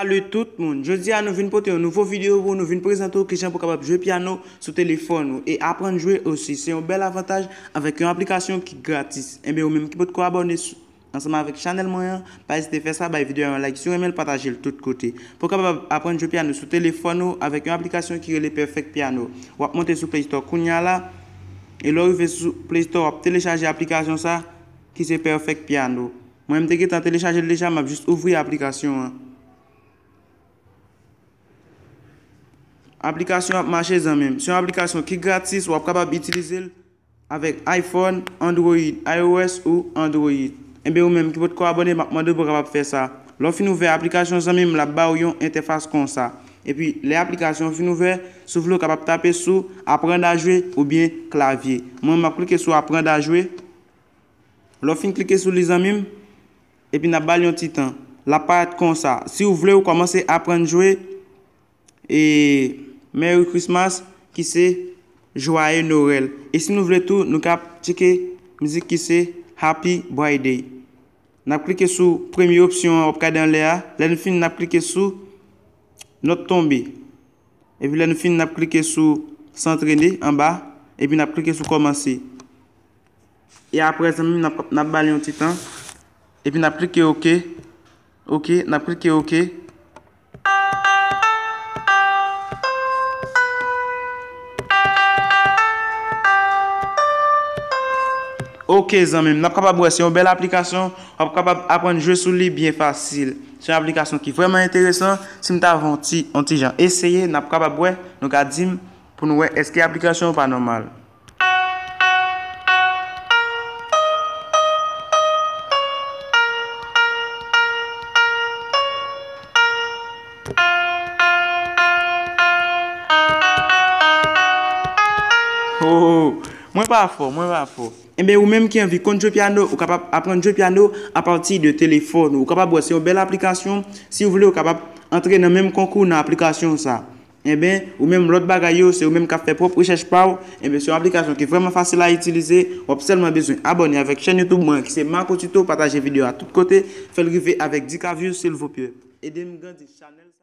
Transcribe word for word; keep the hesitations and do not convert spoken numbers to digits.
Salut tout moun, jodi a nou vin pote yon nouvo videyo pou nou, vin prezante w kijan pou kapab jwe pyano sou telefòn ou e aprann jwe osi. Se yon bèl avantaj avèk yon aplikasyon ki gratis. Enben, ou menm ki potko abòne sou, ansanm avèk chanèl mwen an, pa ezite fè sa, bay videyo a yon like si w renmen l, pataje l tout kote. Pou w kapab aprann jwe pyano sou telefòn ou avèk yon aplikasyon ki rele Perfect Piano. W ap monte sou Play Store kounye a la, e lè w rive sou Play Store, w ap telechaje aplikasyon sa ki se Perfect Piano. Mwen, m te gentan telechaje l deja, m ap jis ouvri aplikasyon an. Aplikasyon ap mache, zanmi m. Se yon aplikasyon ki gratis, w ap kapab itilize l avèk iPhone, Android, iOS ou Android. Enben, ou menm ki potko abòne, m ap mande w pou w kapab fè sa. Lè w fin ouvè aplikasyon, zanmi m, l ap ba w yon entèfas konsa. Epi, lè aplikasyon an fin ouvè, si w vle, w kapab tape sou Apprendre à jouer oubyen klavye. Mwen, m ap klike sou Apprendre à jouer. Lè w fin klike sou li, zanmi m, epi n ap ba l yon ti tan. L ap parèt konsa. Si w vle, ou kòmanse aprann jwe e Merry Christmas, ki se Joyeux Noël. E si nou vle tou, nou ka tcheke mizik ki se Happy Birthday. N ap klike sou premye opsyon an, w ap gade anlè a. Lè n fin, n ap klike sou Nòt tonbe. Epi lè n fin, n ap klike sou S'entraîner anba. Epi n ap klike sou Kòmanse. E apre, zanmi m, n ap, n ap ba l yon ti tan. Epi n ap klike OK. OK, n ap klike OK. OK, zanmi m, n ap kapab wè se yon bèl aplikasyon, w ap kapab aprann jwe sou li byen fasil. Se yon aplikasyon ki vrèman enteresan. Si m ta fè yon ti, yon ti jan eseye, n ap kapab wè, nou ka di m pou nou wè èske aplikasyon an pa nòmal. Oh, mwen pa fò, mwen pa fò. Enben, ou menm ki anvi konn jwe pyano, ou kapab aprann jwe pyano apati de telefòn ou. Ou kapab wè se yon bèl aplikasyon. Si w vle, ou kapab antre nan menm konkou nan aplikasyon sa. Enben, ou menm, lòt bagay yo, se ou menm k ap fè pwòp rechèch pa w. Enben, se yon aplikasyon ki vrèman fasil a itilize. W ap sèlman bezwen abòne avèk chèn YouTube mwen ki se Marco Tuto, pataje videyo a tout kote, fè l rive avèk dis K views, silvouplè. Ede m grandi chanèl sa.